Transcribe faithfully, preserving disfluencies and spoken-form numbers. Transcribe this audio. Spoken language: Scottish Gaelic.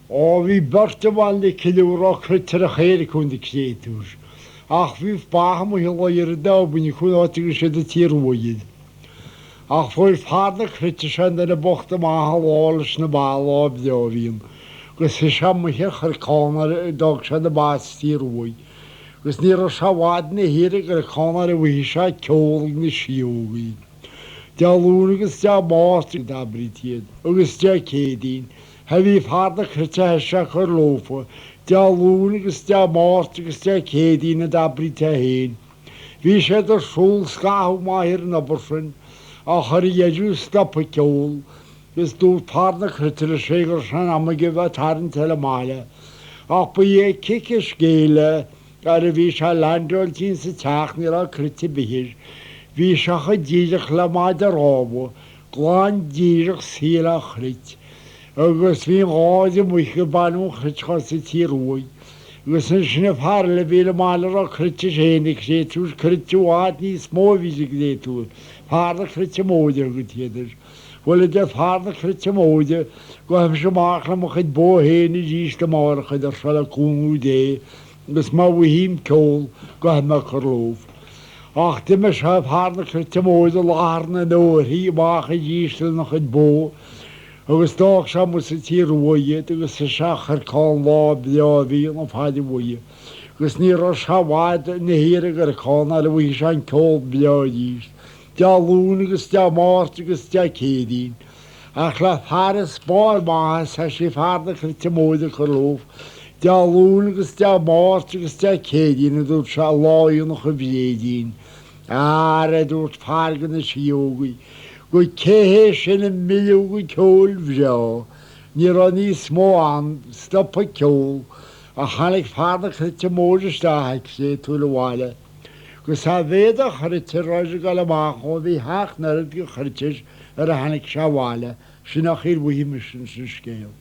Ò, bha beart a' bhaile clìoraich, chreideadh tu, a' chèilidh còmhnaidh, chreideadh tu. Ach bha bàthadh mu thimcheall air an dà bhuin chun àite agus iad a' tìr uaigh. Ach bha fear na croite sin, duine bochd a-mach à làimh leis na bàthadh, là bhreá a bh' ann. Agus shuidh e mu thimcheall a' chòmhnaidh, a' dol gu na bàthadh sa tìr uaigh. Agus nuair a bha e a' dol a dh'iarraidh a' chòmhnaidh, bha e a' seinn ceòl aig na sìthichean. Diluain agus Dimàirt, a dh'abradh iad, agus Diciadain. Cha bhi fear na croite a' seinn cur leotha. Diluain agus Dimàirt agus Diciadain, a dh'abradh iad fhèin. Bha iad air siubhal sgath a-mach air an obair sin, ach chuir iad stop air an ceòl, agus dùirt fear na croite leis gur e sin am a gheibh iad tarraing eile a-màireach. Ach bha e a' ciceadh sgèile, air a bha e a' leantainn sa teach nuair a bha e croite bhig. Bha e seachad dìreach le maide ròmha, glan dìreach saor a' chroit. Agus bha an gàire a-muigh gur baineadh an croit chun an tìr uaigh. Agus an sin am fear eile a bha le maide ròmha croite fhèin, chreideadh tu, croit a bha iad nì is motha a bha iad, chreideadh tu. Fear na croite mòire a ghabh iad. Uill, a deir fear na croite mòire, gabhaidh mise a-mach le mo chuid bò fhèin a-rithist a-màireach, a deir seo le cùnamh Dhè, agus ma bhuaitheam ceòl, gabhaidh mi cur leotha. Ach dh'imigh fear na croite mòire làthar na h-oidhche a-mach a-rithist le a chuid bò, agus dh'fhàg e a-muigh sa tìr uaigh iad, agus shuidh e a' cur còmhla, là bhreá a bh' ann am fada uaithe. Agus nuair a sheall iad na h-iarraidh a' chòmhnaidh, bha e a' seinn ceòl bhreá a-rithist. Diluain agus Dimàirt agus Diciadain. Ach le fear as motha a-mach às a sin, fear na croite mòire a chur leotha. Diluain agus Dimàirt agus Diciadain, a dùirt e, là aonach a' Bhreadain. Air a dùirt fear de na sìthichean, gu cèill sin am milleadh gu ceòl bhreá. Nì rud nì is motha ann, stop air an ceòl. Ach thàinig fear na croite mòire a-steach, chreideadh tu, a bhaile. Gus am biodh a' chroitear air a dhol a-mach, o bha e fhathast an uiread gu croitear air a thàinig e a-bhaile. Sin a chì thu, a Mhàrtainn, san sgeul.